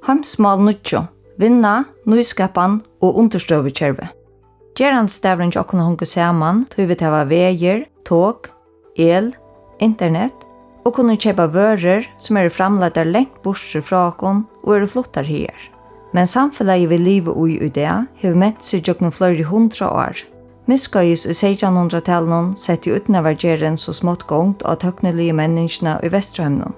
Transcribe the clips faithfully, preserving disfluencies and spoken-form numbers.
Heimsmál níggju: Vinna, nýskapan og undirstøðukervi. Gerandisdagurin hjá okkum hongur saman, tí vit hava vegir, tok, el, internet og kunnu keypa vørur, sum eru framleiddar langt burtur frá okkum og eru fluttar hagar. Men samfelagið, vit liva í í dag, hevur ment seg gjøgnum fleiri hundrað ár. Miðskeiðis í seytjanhundraðtalinum setti ídnaðargerðin so smátt gongd á tøkniligu menningina í Vesturheiminum.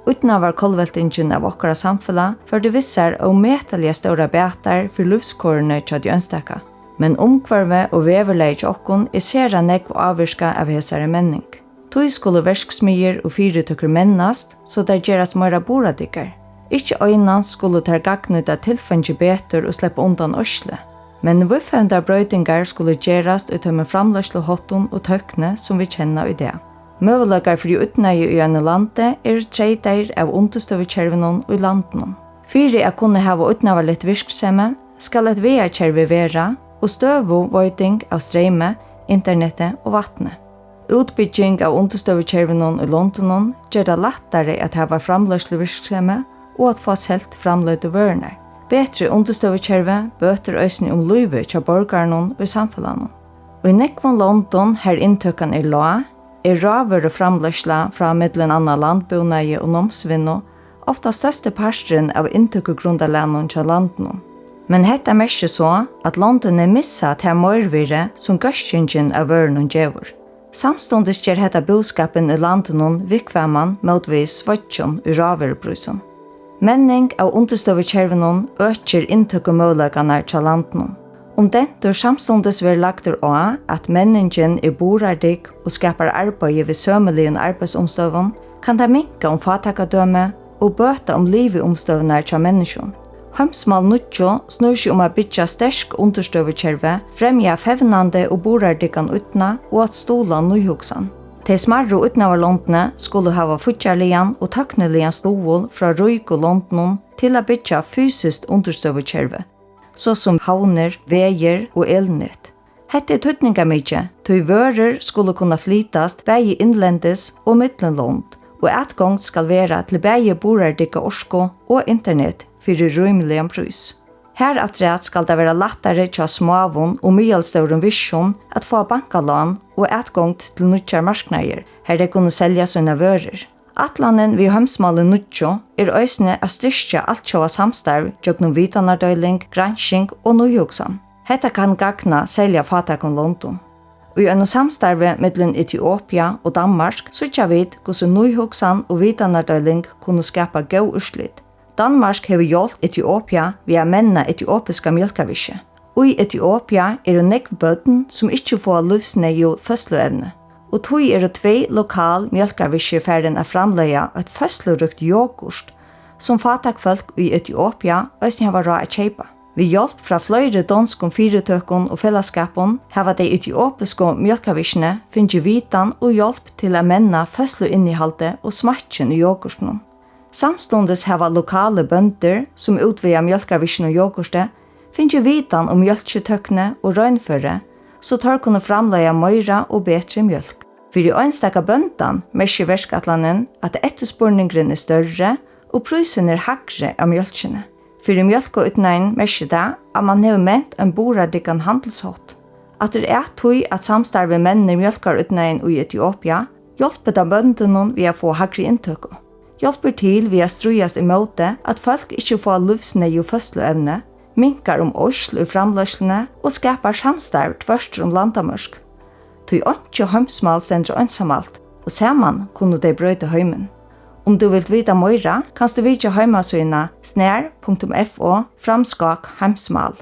Ídnaðarkollveltingin av okkara samfelag førdi við sær ómetaliga stórar batar fyri lívskorini hjá tí einstaka. Men umhvørvið og veðurlagið hjá okkum er sera nógv ávirkað av hesari menning. Tí skulu verksmiðjur og fyritøkur mennast, so tær gerast meira burðardyggar. Ikki einans skulu tær gagnnýta tilfeingi betur og sleppa undan oyðsli, men víðfevndar broytingar skulu gerast í teimum framleiðsluháttum og tøkni, sum vit kenna í dag. Møguleikar fyri ídnaði í einum landi eru treytaðir av undirstøðukervinum í landinum. Fyri at kunna hava ídnaðarligt virksemi skal eitt vegakervi vera og støðuveiting av streymi, interneti og vatni. Útbygging av undirstøðukervinum í londunum ger tað lættari at hava framleiðsluvirksemi og at fáa selt framleiddu vørurnar. Betri undirstøðukervi bøtir eisini um lívið hjá borgarunum í samfelagnum. Í nógvum londum, har inntøkan er lág, er rávøruframleiðsla frá millum annað landbúnaði og námsvinnu ofta størsti parturin av inntøkugrundarlagnum hjá landinum. Men hetta merkir so, at londini missa tað meirvirði, sum góðskingin av vørunum gevur. Samstundis ger hetta búskapin í landinum viðkvæman mótvegis sveiggjum í rávøruprísum. Menning av undirstøðukervinum økir inntøkumøguleikarnar hjá landinum. Um dentur samstundis verður lagdur á, at menningin er burðardygg og skapar arbeiði við sømiligum arbeiðsumstøðum, kann tað minka um fátækadømi og bøta um liviumstøðurnar hjá menniskjum. Heimsmál níggju snýr seg um at byggja sterk undirstøðukervi, fremja fevnandi og burðardyggan ídnað og at stuðla nýhugsan. Tey smærru ídnaðarlondini skulu hava fíggjarligan og tøkniligan stuðul frá ríku londunum til at byggja fysiskt undirstøðukervi, so sum havnir, vegir og elnet. Hetta er týdningarmikið, tí vørur skulu kunna flytast bæði innlendis og millum lond, og atgongd skal vera til bæði burðardygga orku og internet fyri rímiligan prís. Har afturat skal tað vera lættari hjá smáum og miðalstórum virkjum at fáa bankalán og atgongd til nýggjar marknaðir, har tey kunnu selja sínar vørur. Ætlanin við heimsmáli níggju er eisini at styrkja altjóða samstarv gjøgnum vitanardeiling, gransking og nýhugsan. Hetta kann gagna serliga fátækum londum. Í einum samstarvi millum Etiopia og Danmark síggja vit, hvussu nýhugsan og vitanardeiling kunnu skapa góð úrslit. Danmark hevur hjálpt Etiopia við at menna etiopiska mjólkarvirkið. Í Etiopia eru nógv børn, sum ikki fáa lívsneyðug føðsluevni, og tí eru tvey lokal mjólkarvirki farin at framleiða eitt føðsluríkt jogurt, sum fátæk fólk í Etiopia eisini hava ráð at keypa. Við hjálp frá fleiri donskum fyritøkum og felagsskapum hava tey etiopisku mjólkarvirkini fingið vitan og hjálp til at menna føðsluinnihaldið og smakkin í jogurtinum. Samstundis hava lokalir bøndur, sum útvega mjólkarvirkinum jogurti, fingið vitan um mjólkitøkni og reinføri, so teir kunnu framleiða meira og betri mjólk. Fyri einstaka bóndan merkir verkætlanin, at eftirspurningurin er størri og prísurin er hægri á mjólkini. Fyri mjólkaídnaðin merkir tað, at mann hevur ment ein burðardyggan handilshátt. Afturat tí, at samstarvið mennir mjólkarídnaðin í Etiopia, hjálpir tað bóndunum við at fáa hægri inntøku. Hjálpir til við at stríðast ímóti, at fólk ikki fáa lívsneyðug føðsluevni, minkar um oyðsl í framleiðsluni og skapar samstarv tvørtur um landamørk. Tí einki heimsmál stendur einsamalt, og saman kunnu tey broyta heimin. Um tú vilt vita meira, kanst tú vitja heimasíðuna snar punktum f o framskák heimsmál.